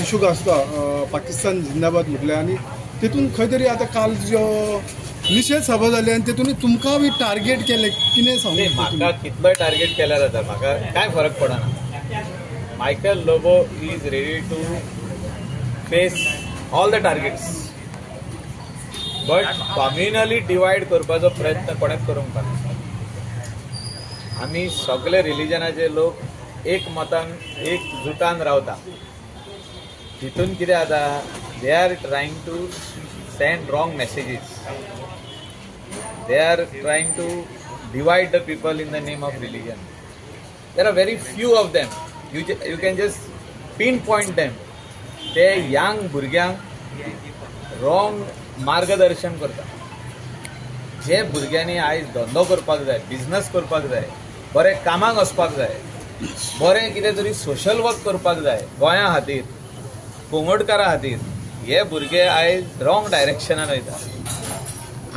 Issue गाजता Pakistan जिंदाबाद म्हटलें आनी तितून खंय तरी आतां काल ज्यो निशेध सभा जाली आनी तितून तुमकां बी टार्गेट केलें कितें सांगू? म्हाका कितलोय टार्गेट केल्यार जाता, म्हाका कांय फरक पडना. Michael Lobo is ready to face all the targets, but communally divide करपाचो प्रयत्न कोणेच करूंक ना. आमी सगळे रिलिजनाचे लोक एक मतान एक जुटान रावता. तितून कितें जाता, they are trying to send wrong messages, they are trying to divide the people in the name of religion. There are very few of them, you can just pinpoint them. ते यंग भुरग्यांक wrong मार्गदर्शन करता. जे भुरग्यांनी आयज धंदो करपाक जाय, business करपाक जाय, बरें कामाक वचपाक जाय, बरें कितें तरी सोशल वर्क करपाक जाय गोंया खातीर, कोंगोडकारा खातीर, हे भुरगे आयज रॉंग डायरेक्शनान वयता.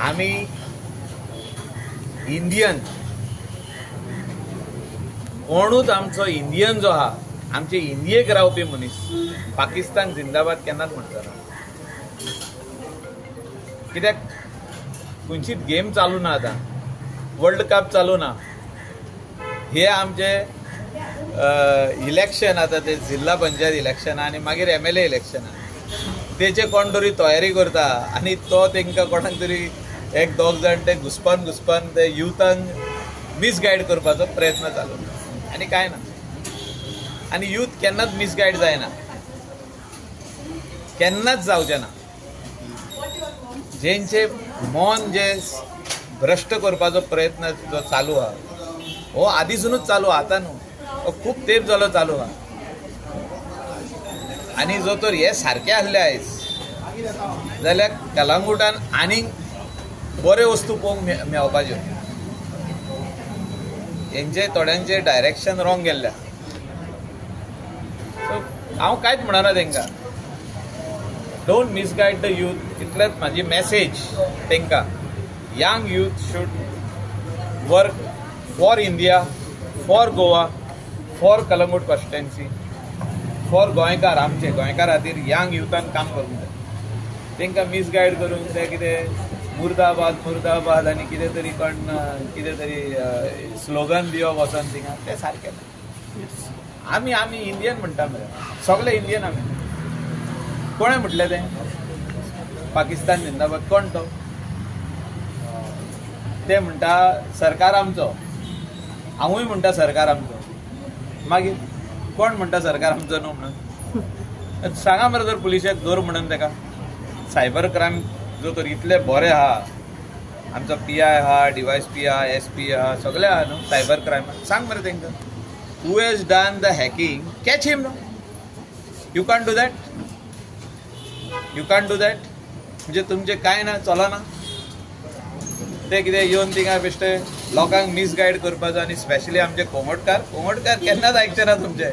आमी इंडियन, कोणूच आमचो इंडियन जो आहा, आमचे इंडियेक रावपी मनीस पाकिस्तान जिंदाबाद केन्नाच म्हणचो ना. कित्याक खंयचीच गेम चालू ना, आतां वर्ल्ड कप चालू ना. हे आमचे इलेक्शन आतां ते जिल्हा पंचायत इलेक्शन आनी मागीर MLA election, तेचे कोण तरी तयारी करता आनी तो तांकां कोणाक तरी एक दोग जाण ते घुसपान घुसपान ते युथांक मिसगायड करपाचो प्रयत्न चालू आनी कांय ना. आनी यूथ केन्नाच मिसगायड जायना, केन्नाच जावचें ना. जेंचे मन जे भ्रश्ट करपाचो प्रयत्न जो चालू आहा हो आदीसूनच चालू आहा, आतां न्हू, हो खूब तेंप जालो चालू आहा. आनी जो तर हे सारके आसले आयज जाल्यार कलंगूटान आनीक बऱ्यो वस्तू पळोवंक मेळपाच्यो. हेंचे थोड्यांचे डायरेक्शन रॉंग गेल्लें. सो हांव कांयच म्हणना तांकां, don't misguide the youth, इतलेंच म्हाजी मॅसेज तांकां. Young youth should work for India, for Goa, for Calangute constituency, for गोंयकार. आमचे गोंयकार खातीर यंग युथान काम करूंक जाय. तांकां मिसगायड करून ते कितें मुर्दाबाद मुर्दाबाद आनी कितें तरी कोण कितें तरी स्लोगन दिवप वचोन थिंगा, तें सारकें ना. आमी आमी इंडियन म्हणटा मरे, सगळे इंडियन आमी. कोणें म्हटलें तें पाकिस्तान जिंदाबाद? कोण तो? ते म्हणटा सरकार आमचो, हांवूय म्हणटा सरकार आमचो. मागीर कोण म्हणटा सरकार आमचो न्हू म्हणून? सांगा मरे, जर पुलिशेक दवर म्हणून ताका. सायबर क्रायम जो तर इतले बरे आहा, आमचो PI आहा, DySP आहा, SP आहा, सगळे आहा न्हू सायबर क्रायमान. सांग मरे तांकां, who has done the hacking, catch him. No, you can't do that, you can't do that. म्हणजे तुमचें कांय ना, चलना. ते कितें येवन थिंगा बेश्टे लोकांक मिसगायड करपाचो. आनी स्पेशली आमचे कोंगोटकार, कोंगोटकार केन्नाच आयकचे ना तुमचे.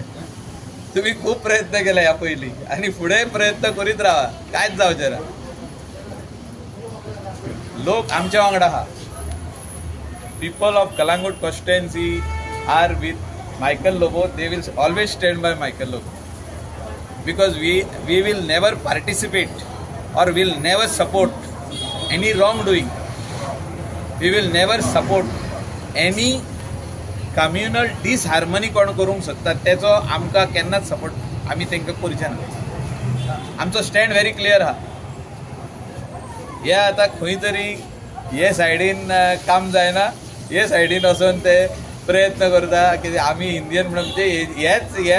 तुमी खूब प्रयत्न केले ह्या पयलीं आनी फुडें प्रयत्न करीत रावा, कांयच जावचें ना. लोक आमच्या वांगडा आहा. People of Calangute constituency are with Michael Lobo. They will always stand by Michael Lobo, because we will never participate or will never support any wrong doing. We will never support any communal disharmony. कोण करूंक शकता तेचो आमकां केन्नाच support आमी तांकां करचे ना. आमचो स्टँड व्हेरी क्लियर आहा. हे आतां खंय तरी हे सायडीन काम जायना, हे सायडीन वचोन ते प्रयत्न करता की आमी इंडियन म्हणून. म्हणजे हेच हे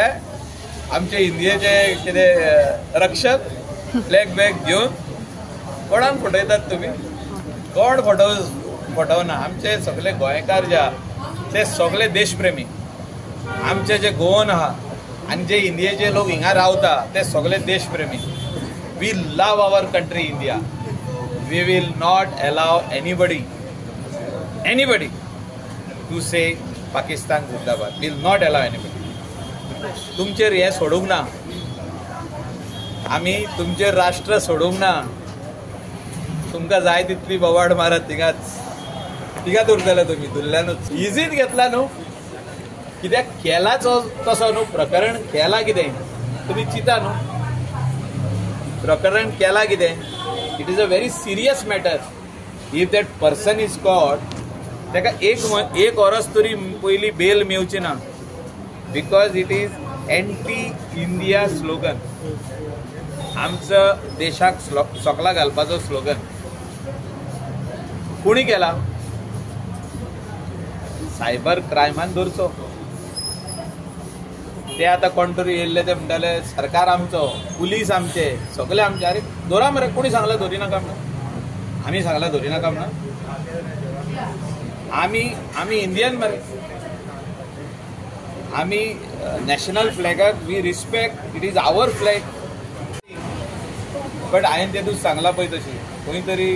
आमचे इंडियेचे कितें रक्षक फ्लॅग बॅग घेवन कोणाक फटयतात तुमी? कोण फटवना. आमचे सगळे गोंयकार जे आहा ते सगळे देशप्रेमी. आमचे जे गोवन आहा आनी जे इंडियेचे लोक हिंगा रावता ते सगळे देशप्रेमी. We love our country India. We will not allow anybody to say Pakistan Zindabad. We will not allow anybody. तुमचेर हें सोडूंक ना आमी, तुमचेर राष्ट्र सोडूंक ना. तुमकां जाय तितली बोवाड मारत थिंगाच थिंगाच उरतले तुमी धुल्ल्यानूच. इझीच घेतला न्हू, कित्याक केलाच तसो न्हू प्रकरण केला कितें तुमी चिंता न्हू. प्रकरण केला कितें, it is a very serious matter. If that person is caught ताका एक वरस तरी पयली बेल मेवची ना, because it is anti India slogan. आमचो देशाक सोकला घालपाचो स्लोगन कोणी केला? सायबर क्रायमान धरचो. ते आतां कोण तरी येयल्ले ते म्हणटाले सरकार आमचो, पुलीस आमचे, सगळे आमचे. अरे धरा मरे, कोणी सांगला धरी नाका म्हणून? आमी सांगला धरी नाका म्हणून? आमी आमी इंडियन मरे, आमी national फ्लॅगाक we respect, it is our flag. But हांवें तेतून सांगलां पळय तशी खंय तरी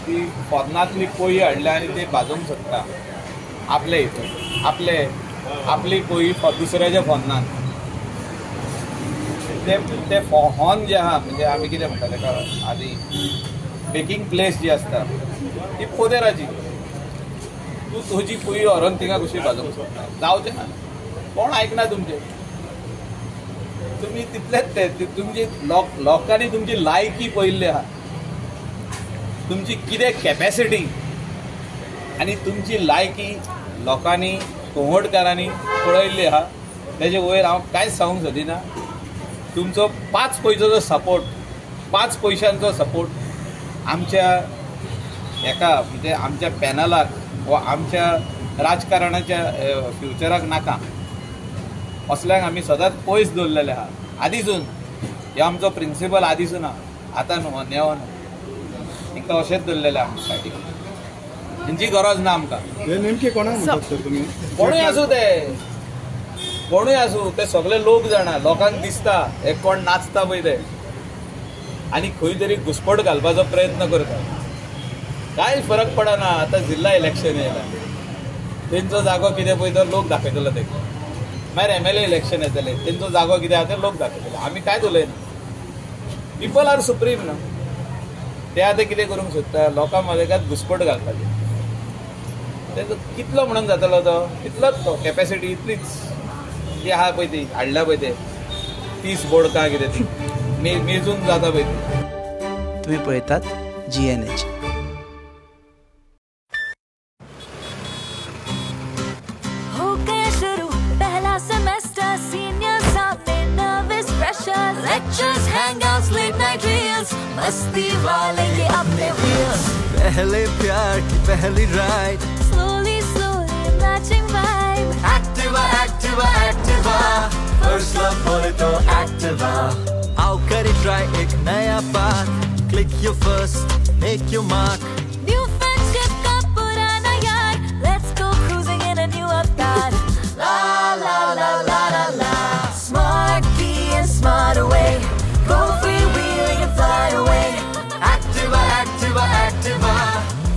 ती फॉरेनांतली कोळी हाडल्या आनी ते भाजोवंक सोदता आपले हितून, आपले आपली कोळी दुसऱ्याच्या फोनान. ते ते हॉर्न जे आहा म्हणजे आमी कितें म्हणटा तेका आदी बेकींग प्लेस जी आसता ती पोदेराची, तूं तुजी कोळी व्हरोन थिंगा कशी भाजोवंक सोदता? जावचें ना, कोण आयकना तुमचें. तुमी तितलेच ते तुमची लोकांनी तुमची लायकी पळयल्ली आहा, तुमची कितें कॅपॅसिटी आनी तुमची लायकी लोकांनी कोंगोडकारांनी पळयल्ली आहा. तेजे वयर हांव कांयच सांगूंक सोदिना. तुमचो 5 पयशांचो सपोर्ट, 5 पयशांचो सपोर्ट आमच्या हेका म्हणजे आमच्या पॅनलाक वा आमच्या राजकारणाच्या फ्युचराक नाका. असल्यांक आमी सदांच पयस दवरलेले आहा आदीसून. हे आमचो प्रिंसिपल आदीसून आहा, आतां न्हू नेवो न्हू, तांकां अशेंच दवरलेलें आमच्या सायडीक. तेंची गरज ना आमकां. नेमके कोणाक म्हणटात तर तुमी? कोणूय आसूं, ते कोणूय आसूं, ते सगळे लोक जाणा, लोकांक दिसता हे कोण नाचता पळय ते आनी खंय तरी घुसपट घालपाचो प्रयत्न करता. कांय फरक पडना. आतां जिल्ला इलेक्शन येयला, तेंचो जागो कितें पळय तो लोक दाखयतलो तेका. मागीर MLA election येतलें, तेंचो जागो कितें आहा ते लोक दाखयतले. आमी कांयच उलयना. पिपल are supreme न्हू. ते आतां कितें करूंक सोदता, लोकां मदेकात घुसपट घालपाची. तेजो कितलो म्हणून जातलो तो, तितलोच तो कॅपॅसिटी इतलीच ती आहा पळय, ती हाडल्या पळय ते 30 बोडकां कितें ती मेजून जाता पळय ती. तुमी पळयतात GNH. Lectures, hangouts, late night reels, मस्ती वाले ये अपने wheels. पहले प्यार की पहली ride, slowly slowly matching vibe. Activa, Activa, Activa, first love बोले तो Activa. आओ करे try एक नया path, click your first, make your mark. New friendship का पुराना यार, let's go cruising in a new avatar. La la la la la la, smart key and smart away, go freewheeling and fly away. Activa, Activa, Activa,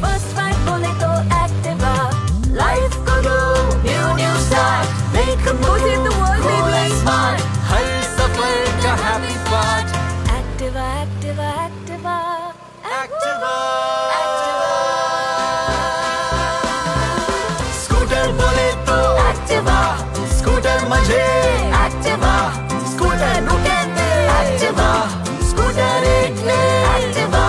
first ride bole to Activa. Life ko do new new start, make a move, the world, cool and smart. Har safar ka happy part. Activa, Activa, Activa, Activa, Activa. Scooter bole to Activa, scooter मजे Activa, scooter nu kehte Activa, scooter ekle Activa.